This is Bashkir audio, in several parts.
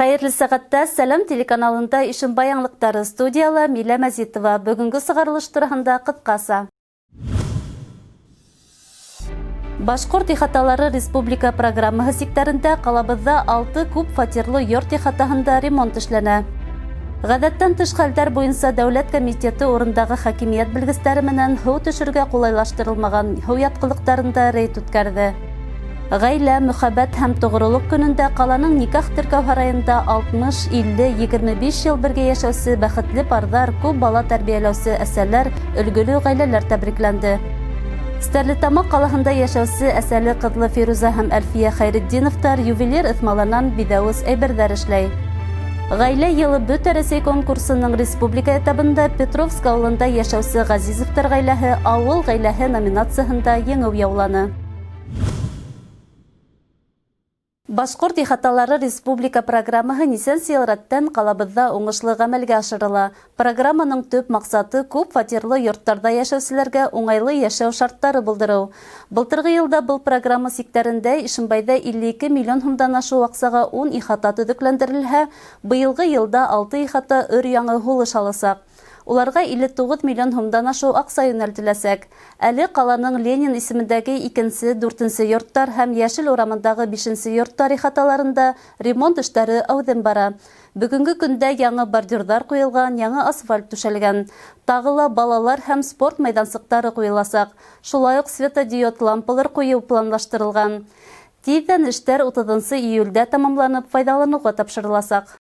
Хәйерле сәғәттә, Сәләм телеканалында Ишембай яңылыҡтары, студияла Милә Мәзитова. Бөгөнгө сығарылыш тураһында ҡыҫҡаса. Башҡорт ихаталары республика программаһы сиктәрендә ҡалабыҙҙа 6 күп фатирлы йорт ихатаһында ремонт эшләнә. Ғәҙәттән тыш хәлдәр буйынса дәүләт комитеты урындағы хакимиәт белгестәре менән һыу төшөргә ҡулайлаштырылмаған һыу ятҡылыҡтарында рейд үткәрҙе. Ғаилә, мөхәббәт һәм тоғролоҡ көнөндә ҡаланың никах теркәү һарайында 60, 50, 25 йыл бергә йәшәүсе бәхетле парҙар, күп бала тәрбиәләүсе әсәләр, өлгөлө ғаиләләр тәбрикләнде. Стәрлетамаҡ ҡалаһында йәшәүсе әсәле ҡыҙлы Фирүзә һәм Әлфиә Хәйретдиновтар ювелир ыҫмаланан биҙәүес әйберҙәр эшләй. Ғаилә йылы бөтә Рәсәй конкурсының республика этабында Петровск ауылында йәшәүсе Ғәзизовтар ғаиләһе Ауыл ғаиләһе номинацияһында еңеү яуланы. Башҡорт ихаталары республика программаһы нисәнсе йыл рәттән ҡалабыҙҙа уңышлы ғәмәлгә ашырыла. Программаның төп маҡсаты күп фатирлы йорттарҙа йәшәүселәргә уңайлы йәшәү шарттары булдырыу. Былтырғы йылда был программа сиктәрендә Ишембайҙа 52 миллион һумдан ашыу аҡсаға 10 ихата төҙөкләндерелһә, быйылғы йылда 6 ихата өр-яңы һулыш аласаҡ. Уларға 59 миллион һумдан ашыу аҡса йүнәлтеләсәк. Әле ҡаланың Ленин исемендәге 2-нсе, 4-нсе йорттар һәм Йәшел урамындағы 5-нсе йорттар ихаталарында ремонт эштәре әүҙем бара. Бөгөнгө көндә яңы бордюрҙар ҡуйылған, яңы асфальт түшәлгән. Тағы ла балалар һәм спорт майҙансыҡтары ҡуйыласаҡ. Шулай уҡ светодиод лампалар ҡуйыу планлаштырылған. Тиҙҙән эштәр 30 июлдә тамамланып файҙаланыуға тапшырыласаҡ.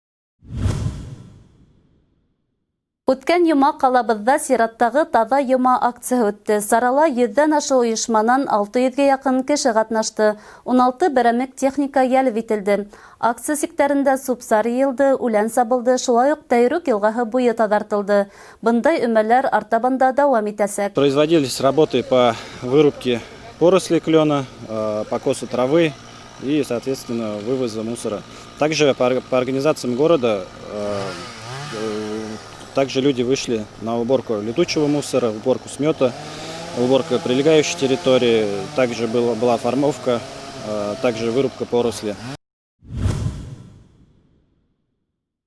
Үткән йома ҡалабыҙҙа сираттағы таҙа йома акцияһы үтте. Сарала 100-ҙән ашыу ойошманан 600-гә яҡын кеше ҡатнашты. 16 берәмек техника йәлеп ителде. Акция сиктәрендә сүп-сар йыйылды, үлән сабылды, шулай уҡ Тәйрүк йылғаһы буйы таҙартылды. Бындай өмәләр артабан да дауам итәсәк. Производились работы по вырубке поросли клена, покосу травы и, соответственно, вывоза мусора. Также по организациям города также люди вышли на уборку летучего мусора, уборку смета, уборка прилегающей территории, также была формовка, также вырубка поросли.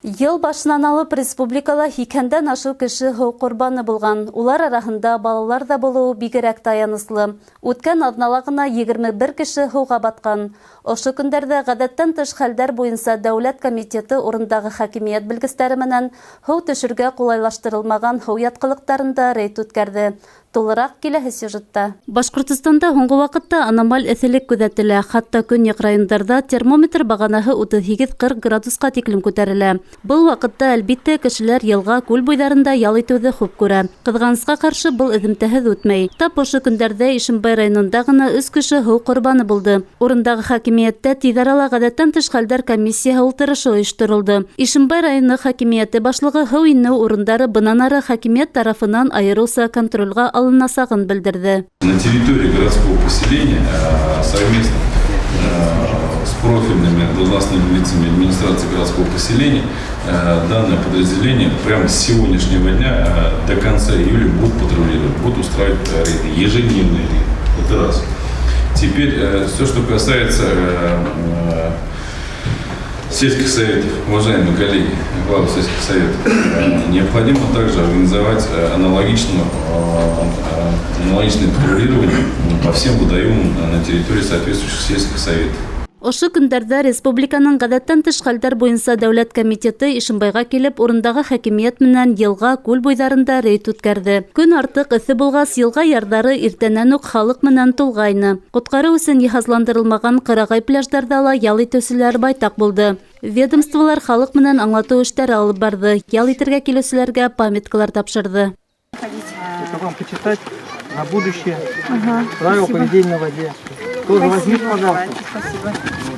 Йыл башынан алып республикала 80-дән ашыу кеше һыу ҡорбаны булған. Улар араһында балалар ҙа булыуы бигерәк тә аяныслы. Үткән аҙнала ғына 21 кеше һыуға батҡан. Ошо көндәрҙә ғәҙәттән тыш хәлдәр буйынса дәүләт комитеты урындағы хакимиәт белгестәре менән һыу төшөргә ҡулайлаштырылмаған һыу ятҡылыҡтарында рейд үткәрҙе. Тулыраҡ киләһе сюжетта. Башҡортостанда һуңғы ваҡытта аномаль эҫелек күҙәтелә. Хатта көньяҡ райондарҙа термометр бағанаһы 38-40 градусҡа тиклем күтәрелә. Был ваҡытта, әлбиттә, кешеләр йылға, күл буйҙарында ял итеүҙе хуп күрә. Ҡыҙғанысҡа ҡаршы, был эҙемтәһеҙ үтмәй. Тап ошо көндәрҙә Ишембай районында ғына 3 кеше һыу ҡорбаны булды. Урындағы хакимиәттә тиҙ арала ғәҙәттән тыш хәлдәр комиссияһы ултырышы ойошторолдо. Ишембай районы хакимиәте башлығы һыу инеү урындары бынан ары хакимиәт тарафынан айырыуса контролгә алынасағын белдерҙе. На территории городского поселения совместно с профильными должностными лицами администрации городского поселения данное подразделение прямо с сегодняшнего дня до конца июля будут патрулировать, будут устраивать рейды, ежедневные рейды. Это раз. Теперь все, что касается сельских советов, уважаемые коллеги, главы сельских советов, необходимо также организовать аналогичное патрулирование по всем водоемам на территории соответствующих сельских советов. Ошо көндәрҙә республиканың ғәҙәттән тыш хәлдәр буйынса дәүләт комитеты Ишембайға килеп, урындағы хакимиәт менән йылға, күл буйҙарында рейд үткәрҙе. Көн артыҡ эҫе булғас, йылға ярҙары иртәнән үк халыҡ менән тулғайны. Ҡотҡарыу өсөн йыһазландырылмаған ҡырағай пляждарҙа ла ял итеүселәр байтаҡ булды. Ведомстволар халыҡ менән аңлатыу эштәре алып барҙы, ял итергә килеүселәргә памяткалар тапшырҙы. Это вам почитать на будущее. Правила поведения на воде. Тоже возьмите, пожалуйста. Спасибо.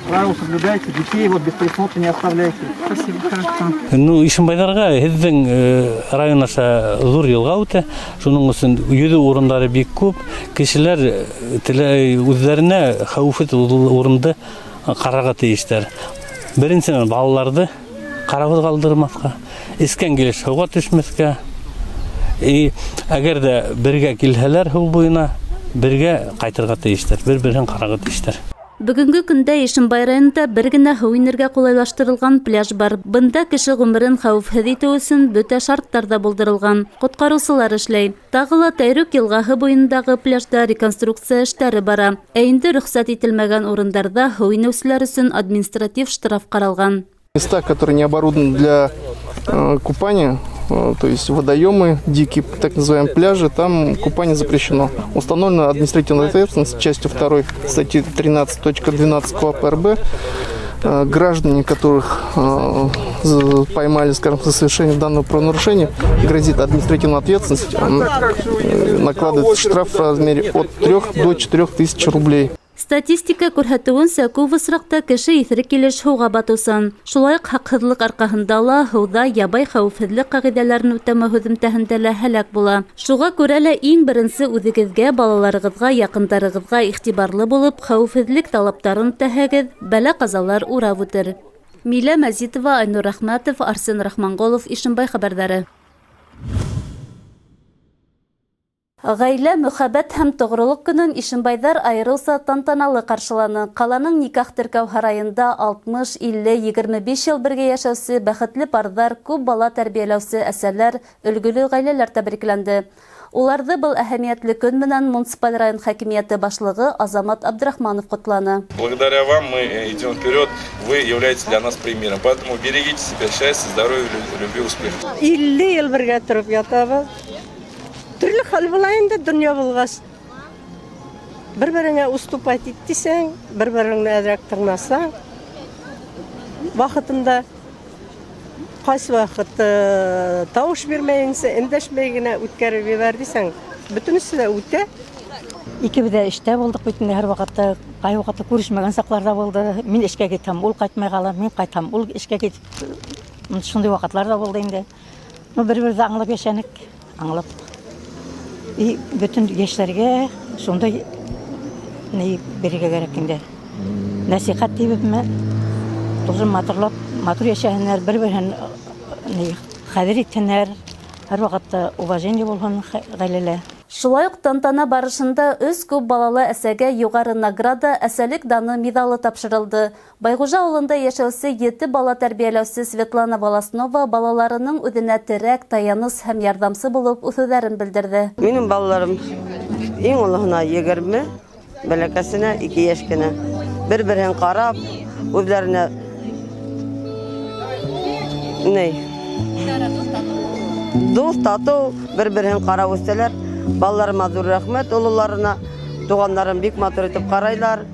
Правила соблюдайте, детей вот без присмотра не оставляйте. Спасибо, хорошо. Ну, Ишембайҙарға һеҙҙең район аша ҙур йылға үтә. Шуның өсөн йөҙөү урындары бик күп. Кешеләр үҙҙәренә хәүефһеҙ урынды ҡарарға тейештәр. Беренсенән, балаларҙы ҡарауһыҙ ҡалдырмаҫҡа, эскән килеш һыуға төшмәҫкә. И әгәр ҙә бергә килһәләр һыу буйына, бергә ҡайтырға тейештәр, бер-береһен ҡарарға тейештәр. Бөгөнгө көндә Ишембай районында бер генә һыу инергә ҡулайлаштырылған пляж бар. Бында кеше ғүмерен хәүефһеҙ итеү өсөн бөтә шарттар ҙа булдырылған. Ҡотҡарыусылар эшләй. Тағы ла Тәйрүк йылғаһы буйындағы пляжда реконструкция эштәре бара. Ә инде рөхсәт ителмәгән урындарҙа һыу инеүселәр өсөн административ штраф ҡаралған. Места, которые не оборудованы для купания, то есть водоемы, дикие, так называемые пляжи, там купание запрещено. Установлена административная ответственность частью 2 статьи 13.12 КоАП РБ. Граждане, которых поймали, скажем, за совершение данного правонарушения, грозит административная ответственность, накладывается штраф в размере от 3 до 4 тысяч рублей. Статистика күрһәтеүенсә, күп осраҡта кеше иҫерек килеш һыуға батыусан. Шулай уҡ һаҡһыҙлыҡ арҡаһында ла һыуҙа ябай хәүефһеҙлек ҡағиҙәләрен үтәмәү һөҙөмтәһендә лә һәләк була. Шуға күрә лә иң беренсе үҙегеҙгә, балаларығыҙға, яҡындарығыҙға иғтибарлы булып, хәүефһеҙлек талаптарын үтәһәгеҙ, бәлә-ҡазалар урап үтер. Милә Мәзитова, Айнур Рәхмәтов, Арсен Рахманголов, Ишембай хәбәрҙәре. Ғаилә, мөхәббәт һәм тоғролоҡ көнөн ишембайҙар айырыуса тантаналы ҡаршыланы. Ҡаланың никах теркәү һарайында 60, 50, 25 йыл бергә йәшәүсе бәхетле парҙар, күп бала тәрбиәләүсе әсәләр, өлгөлө ғаиләләр тәбрикләнде. Уларҙы был әһәмиәтле көн менән муниципаль район хакимиәте башлығы Азамат Абдрахманов ҡотланы. Благодаря вам мы идем вперед, вы являетесь для нас примером. Поэтому берегите себя, счастья, здоровья, любви, успеха. 50 йыл бергә тороп ятабыҙ. Төрлө хәл була инде донъя булғас. Бер-береңә уступать ит тисәң, бер-береңне әҙерәк тыңласаң, ваҡытында ҡайсы ваҡыт тауыш бирмәйенсә, өндәшмәй генә үткәреп ебәр дисәң, бөтөнөсө лә үтә. Икебеҙ ҙә эштә булдыҡ бит инде һәр ваҡытта, ҡай ваҡытта күрешмәгән саҡлар ҙа булды. Мин эшкә китһәм, ул ҡайтмай ҡала, мин ҡайтһам, ул эшкә китеп, шундай ваҡытлар ҙа булды инде. Ну, бер-беребеҙҙе аңлап йәшәнек, аңлап. И бөтөн йәштәргә шундай ни бирергә кәрәк инде. Нәсихәт тибепме, тоже матурлап, матур йәшәһеннәр, бер-береһен ни ҡәҙер итһеннәр, һәр ваҡытта уважение булһын ғаиләлә. Шулай уҡ тантана барышында өс күп балалы әсәгә юғары награда әсәлек даны миҙалы тапшырылды. Байғужа ауылында йәшәүсе 7 бала тәрбиәләүсе Светлана Волоснова балаларының үҙенә терәк, таяныс һәм ярҙамсы булып үҫеүҙәрен белдерҙе. Минең балаларым иң олоһона 20, бәләкәсенә 2 йәш кенә. Бер-береһен ҡарап, үҙҙәренә ни? Дуҫ, татыу, бер-береһен ҡарап үҫтеләр. Балаларыма ҙур рәхмәт, ололарына, туғандарым бик матур итеп ҡарайлар,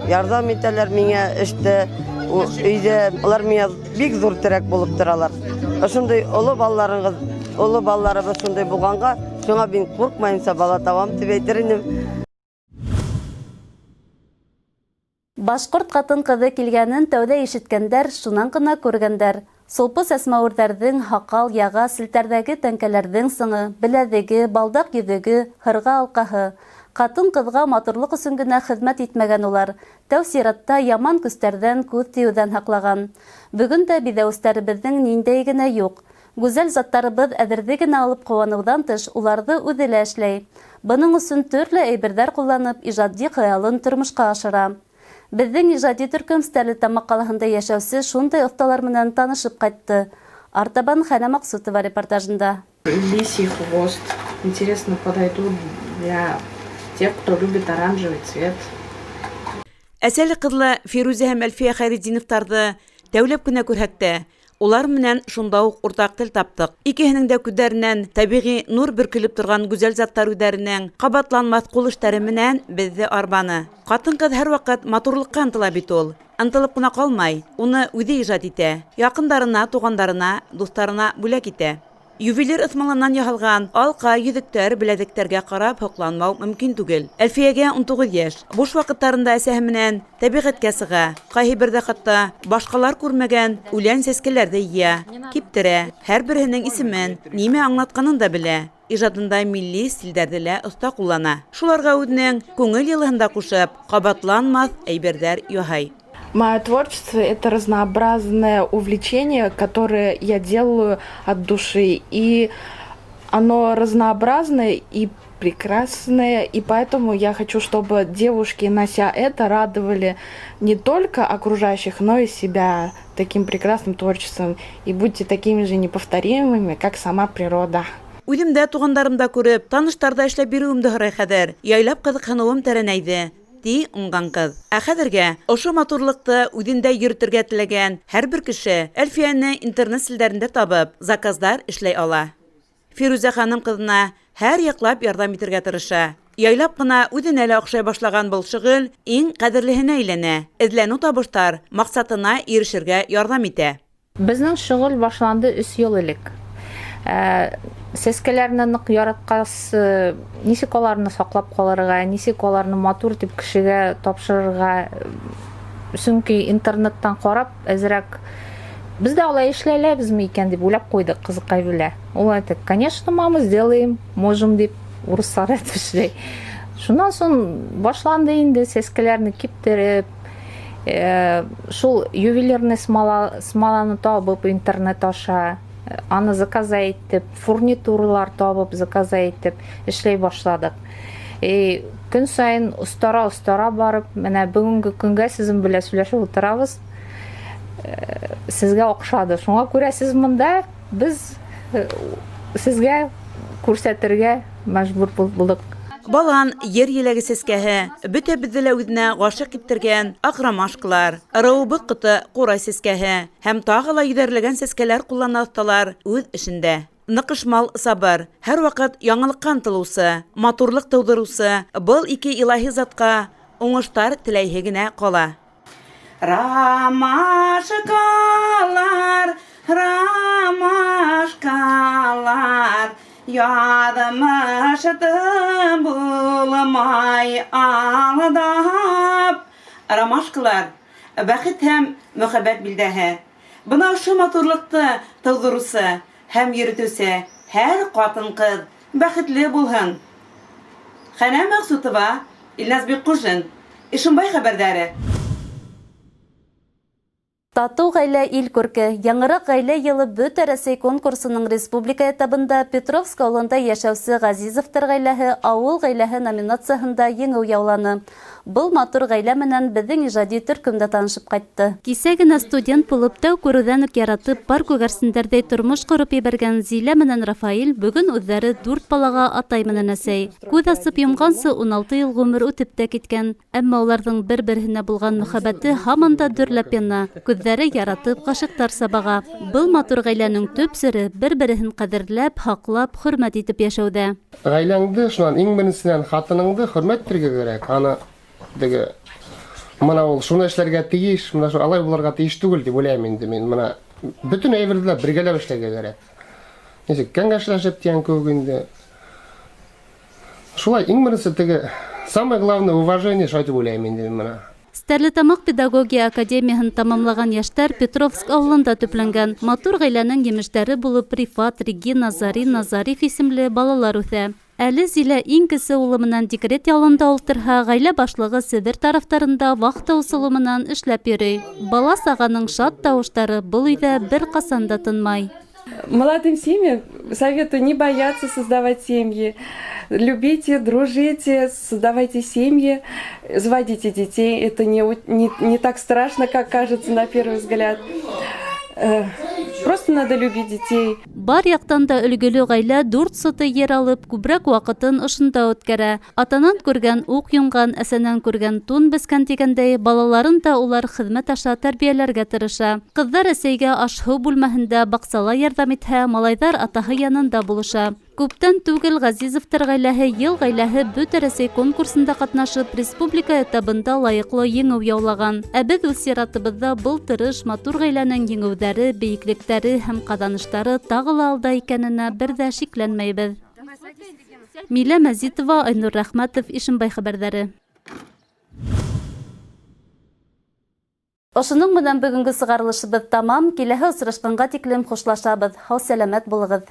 ярҙам итәләр миңә эштә, өйҙә. Улар миңә бик ҙур терәк булып торалар. Ошондай оло балаларығыҙ, оло балаларыбыҙ шундай булғанға, шуңа мин ҡурҡмайынса бала табам тип әйтер инем. Башҡорт ҡатын-ҡыҙы килгәнен тәүҙә ишеткәндәр, шунан ғына күргәндәр. Сулпы сәсмәүерҙәрҙең һаҡал, яға, селтәрҙәге тәңкәләрҙең сыңы, беләҙеге, балдаҡ йөҙөгө, һырға алҡаһы. Ҡатын-ҡыҙға матурлыҡ өсөн генә хеҙмәт итмәгән улар. Тәү сиратта яман көстәрҙән, күҙ тейеүҙән һаҡлаған. Бөгөн дә биҙәүестәребеҙҙең ниндәйе генә юҡ. Гүзәл заттарыбыҙ әҙерҙе генә алып ҡыуаныуҙан тыш, уларҙы үҙе лә эшләй. Бының өсөн төрлө әйберҙәр ҡулланып, ижади хыялын тормошҡа ашыра. Беҙҙең ижади төркөм Стәрлетамаҡ ҡалаһында йәшәүсе шундай оҫталар менән танышып ҡайтты. Артабан Хәнә Маҡсутова репортажында. Лисий хвост. Интересно, подойдут для тех, кто любит оранжевый цвет. Әсәле ҡыҙлы Фирүзә һәм Әлфиә Хәйретдиновтарҙы тәүләп кенә күрһәк тә, улар менән шунда уҡ уртаҡ тел таптыҡ. Икеһенең дә күҙҙәренән тәбиғи нур бөркөлөп торған гүзәл заттар үҙҙәренең ҡабатланмаҫ ҡул эштәре менән беҙҙе арбаны. Ҡатын-ҡыҙ һәр ваҡыт матурлыҡҡа ынтыла бит ул. Ынтылып ҡына ҡалмай, уны үҙе ижад итә. Яҡындарына, туғандарына, дуҫтарына бүләк итә. Ювелир ыҫмалынан яһалған алҡа, йөҙөктәр, беләҙектәргә ҡарап һоҡланмау мөмкин түгел. Әлфиәгә 19 йәш. Буш ваҡыттарында әсәһе менән тәбиғәткә сыға. Ҡайһы берҙә хатта башҡалар күрмәгән үлән сәскәләрҙе йыя, киптерә. Һәр береһенең исемен, нимә аңлатҡанын да белә. Ижадында милли стилдәрҙе лә оҫта ҡуллана. Шуларға үҙенең күңел йылыһын да ҡушып, ҡабатланмаҫ әйберҙәр яһай. Мое творчество — это разнообразное увлечение, которое я делаю от души. И оно разнообразное, и Прекрасное, и поэтому я хочу, чтобы девушки, нося это, радовали не только окружающих, но и себя таким прекрасным творчеством. И будьте такими же неповторимыми, как сама природа. Үҙем дә туғандарымда күреп, таныштарҙа эшләп биреүемде һорай хәҙер. Яйлап ҡыҙыҡһыныуым тәрәнәйҙе, ти уңған ҡыҙ. Ә хәҙергә ошо матурлыҡты үҙендә йөрөтөргә теләгән һәр бер кеше Әлфиәне интернет селтәрендә табып, заказдар эшләй ала. Фирүзә ханым ҡыҙына һәр яҡлап ярҙам итергә тырыша. Яйлап ҡына үҙенә лә оҡшай башлаған был шөғөл иң ҡәҙерлеһенә әйләнә. Эҙләнеү табыштар маҡсатына ирешергә ярҙам итә. Безнең шөгыль башланды өс ел элек. Сәскәләрне нык яраткас, ничек аларны саклап калырга, ничек аларны матур дип кешегә тапшырырга, чөнки интернеттан карап, әзрәк без дә алай эшләй алабызмы икән дип уйлап куйдык кызыкай белән. Ул әйтте, конечно, мама, сделаем, можем дип, урыслар әйтеп эшләй. Шуннан соң башланды инде сәскәләрне киптереп, шул ювелирный смоланы табып интернет аша, аны заказать итеп, фурнитуралар табып заказать итеп эшләй башладык. И көн саен остара-остара барып, менә бүгенге көнгә сезнең белән сөйләшеп утырабыз. Сезгә охшады. Шуңа күрә сез монда, без сезгә күрсәтергә мәҗбүр булдык. Балан, ер еләге сәскәһе, бөтәбеҙҙе лә үҙенә ғашиҡ иттергән аҡ ромашкалар, ырыуыбыҙ ҡото ҡурай сәскәһе һәм тағы ла йөҙәрләгән сәскәләр ҡуллана оҫталар үҙ эшендә. Ныҡышмал сабыр, һәр ваҡыт яңылыҡҡа ынтылыусы, матурлыҡ тыуҙырыусы был ике илаһи затҡа уңыштар теләйһе генә ҡала. Ромашкалар, ромашкалар, яҙмышты булмай алдап. Ромашкалар бәхет һәм мөхәббәт билдәһе. Бына ошо матурлыҡты тыуҙырыусы һәм йөрөтөүсе һәр ҡатын-ҡыҙ бәхетле булһын. Хәнә Мәҡсутова, Илназ Бикҡужин, Ишембай хәбәрҙәре. Татыу ғаилә ил күрке. Яңыраҡ ғаилә йылы бөтә Рәсәй конкурсының республика этабында Петровск ауылында йәшәүсе Ғәзизовтар ғаиләһе ауыл ғаиләһе номинацияһында еңеү яуланы. Был матур ғаилә менән беҙҙең ижади төркөм дә танышып ҡайтты. Кисә генә студент булып тәү күреүҙән үк яратып, пар күгәрсендәрҙәй тормош ҡороп ебәргән Зилә менән Рафаил бөгөн үҙҙәре дүрт балаға атай менән әсәй. Күҙ асып йомғансы 16 йыл ғүмер үтеп тә киткән. Әммә уларҙың бер-береһенә булған мөхәббәте һаман да дөрләп яна. Күҙҙәре яратып ғашиҡтарса баға. Был матур ғаиләнең төп сере бер-береһен ҡәҙерләп, һаҡлап, хөрмәт итеп йәшәүҙә. Ғаиләңде, шунан иң беренсенән хатыныңды хөрмәт итергә кәрәк. Аны теге мына ул шуны эшләргә тейеш, мына шу алай булырға тейеш түгел дип уйлайым инде мин. Мына бөтөн әйберҙе лә бергәләп эшләргә кәрәк. Нисек кәңәшләшеп тигән кеүек инде. Шулай иң беренсе теге самое главное уважение шулай дип уйлайым инде мин мына. Стәрлетамаҡ педагогия академияһын тамамлаған йәштәр Петровск ауылында төпләнгән. Матур ғаиләнең емештәре булып Рифат, Регина, Зарина, Зариф исемле балалар үҫә. Әле Зилә иң кесе улы менән декрет ялында ултырһа, ғаилә башлығы Себер тарафтарында вахта ысулы менән эшләп йөрөй. Бала сағаның шат тауыштары был өйҙә бер ҡасан да тынмай. Молодым семьям советую не бояться создавать семьи. Любите, дружите, создавайте семьи, заводите детей. Это не так страшно, как кажется на первый взгляд. Просто надо любить детей. Бар яҡтан да өлгөлө ғаилә дүрт сотый ер алып, күберәк ваҡытын ошонда үткәрә. Атанан күргән уҡ юнған, әсәнән күргән тун бескән тигәндәй, балаларын да улар хеҙмәт аша тәрбиәләргә тырыша. Ҡыҙҙар әсәйгә аш-һыу бүлмәһендә баҡсала ярҙам итһә, малайҙар атаһы янында булыша. Күптән түгел Ғәзизовтар ғаиләһе Йыл ғаиләһе бөтә Рәсәй конкурсында ҡатнашып, республика этабында лайыҡлы еңеү яулаған. Ә беҙ үҙ сиратыбыҙҙа был тырыш, матур ғаиләнең еңеүҙәре, бейеклектәре һәм ҡаҙаныштары тағы ла алда икәненә бер ҙә шикләнмәйбеҙ. Милә Мәзитова, Айнур Рәхмәтов, Ишембай хәбәрҙәре. Ошоноң менән бөгөнгө сығарылышыбыҙ тамам. Киләһе осрашҡанға тиклем хушлашабыҙ. Һау-сәләмәт булығыҙ.